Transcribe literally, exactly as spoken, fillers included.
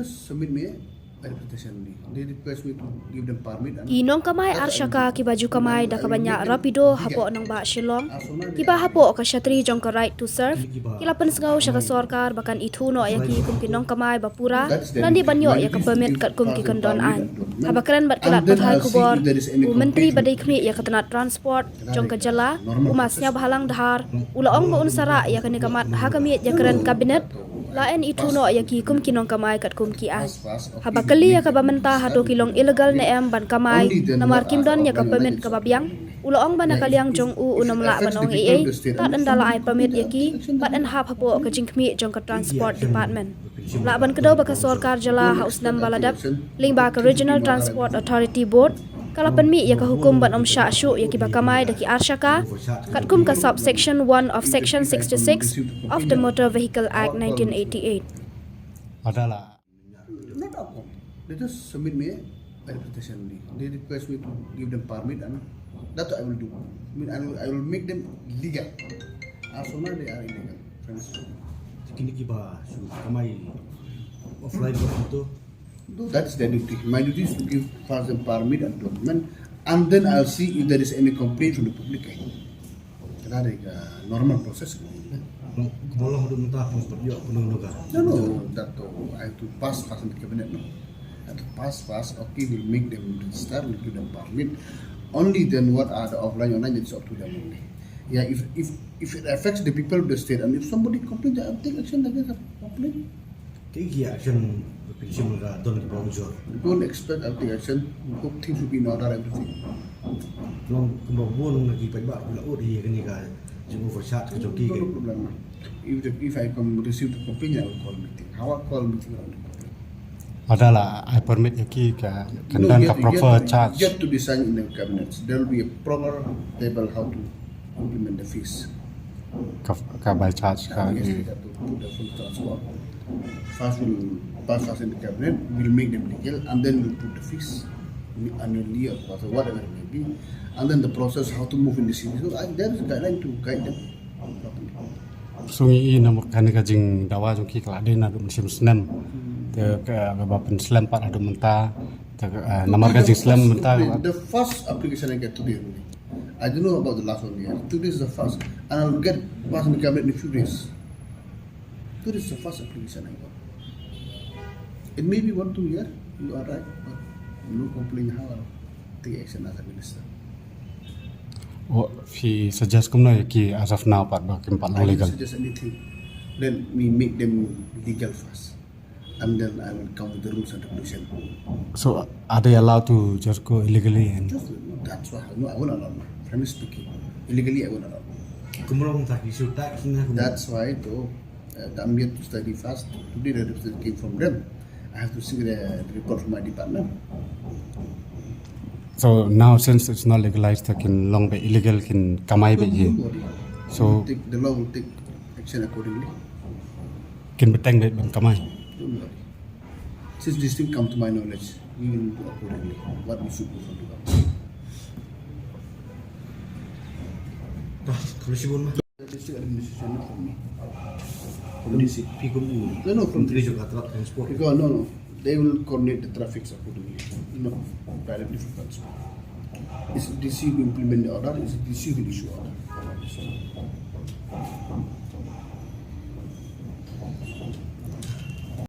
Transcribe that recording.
Submit me a representation only. They request me to give them permit and Ki nongkamai arshaka kiba ju kamai da ka bynta Rapido hapoh nongbah Shillong, kiba hapoh ka shatri jong ka Right to Serve, ki la pynsngew sha ka sorkar ba kan ithuh noh ïa ki kum ki nongkamai ba pura lane ban ïoh ïa ka permit katkum ki kyndon aiñ. Haba kren bad ki lad pathai khubor, u Myntri ba dei khmih ïa ka tnat transport jong ka jylla, u Ma Sniawbhalang Dhar, u la ong ba un sa rah ïa kane ka mat ha ka miej ïakren Cabinet, la ïa ithuh noh ïa ki kum ki nongkamai katkum ki aiñ. Haba kylli ïa kaba mynta hato ki long illegal ne em ban kamai namar kim don ïa ka permit kaba biang, u la ong ba na ka liang jong u un ym lah ban ong ei ei tad ynda la ai permit ïa ki bad yn hap hapoh ka jingkhmih jong ka Transport Department. Lah ban kdew ba ka sorkar jylla ha u snem ba la dep lyngba ka Regional Transport Authority Board ka la pynmih ïa ka hukum ban ym shah shuh ïa kiba kamai da ki arshaka katkum ka subsection one of section sixty-six of the Motor Vehicle Act nineteen eighty-eight. Pada la. Not a problem. They just submit me a representation only. They request me to give them permit and that's what I will do. I mean, I will, I will make them legal. As of now, they are illegal. Friends. Kini kiba shu kamai offline ba tu. No, that's their duty. My duty is to give first the permit and document, and then I'll see if there is any complaint from the public. Kata dei ka normal process. Kumba long haduh mynta pun stop ïoh pun nang. No, no, that too. I have to pass first in the cabinet, no? I have to pass first. Okay, we'll make them register, we'll give them permit. Only then what are the offline, online, it's up to them only. Yeah, if if if it affects the people of the state and if somebody complains, I'll take action against that complaint. Ki ki action pynshim ka don ki bawng jor. Don't expect I'll take action. Hope things will be in order, everything. Long kumba bun na ki paidbah ki la ud ïa kane ka jing overcharge ka jong ki. No problem. If the, if I come receive the complaint, I will call meeting. How I call meeting around the complaint? Pada la ai permit ïa ki ka kan don ka proper charge. Yet to be signed in the cabinet. There will be a proper table how to implement the fees. Ka, ka by charge ka. Yes, we have to put the full transport. First we'll pass first in the cabinet, we'll make them legal, and then we'll put the fees annually or quarter, whatever it may be. And then the process how to move in the city. So I, there is a guideline to guide them properly. So ngi i namar kane ka jingdawa jong ki ka la dei naduh mynshem snem. Te ka ba pynslem pat haduh mynta. Te namar ka jingslem mynta. The first application I get today only. I don't know about the last one year. Today is the first. And I'll get past the cabinet in a few days. Today is the first application I got. It may be one, two year, you are right, but no complaint how I'll take action as a minister. Phi suggest kumno ïa ki as of now pat ba kim pat long legal? I don't suggest anything. Let me make them legal first. And then I will come with the rules and regulation. So are they allowed to just go illegally and? Just, that's why, no, I won't allow. Frankly speaking, illegally I won't allow. Kumrong tak isu tak sini. That's why though, uh, I'm yet to study first. Today the report came from them. I have to see the report from my department. So now since it's not legalized, kin long beit illegal, kin kamai beit hi. So the law will take action accordingly. Kin bteng beit ban kamai. Don't worry. Since this thing come to my knowledge, we will do accordingly. What we should do for the government. Dah, terus sibun mah. The district administration, not from me. From D C. Phi kum u. No, no, from D C. Because, no, no. They will coordinate the traffic accordingly. No, directly from council. It's D C will implement the order, it's D C will issue order.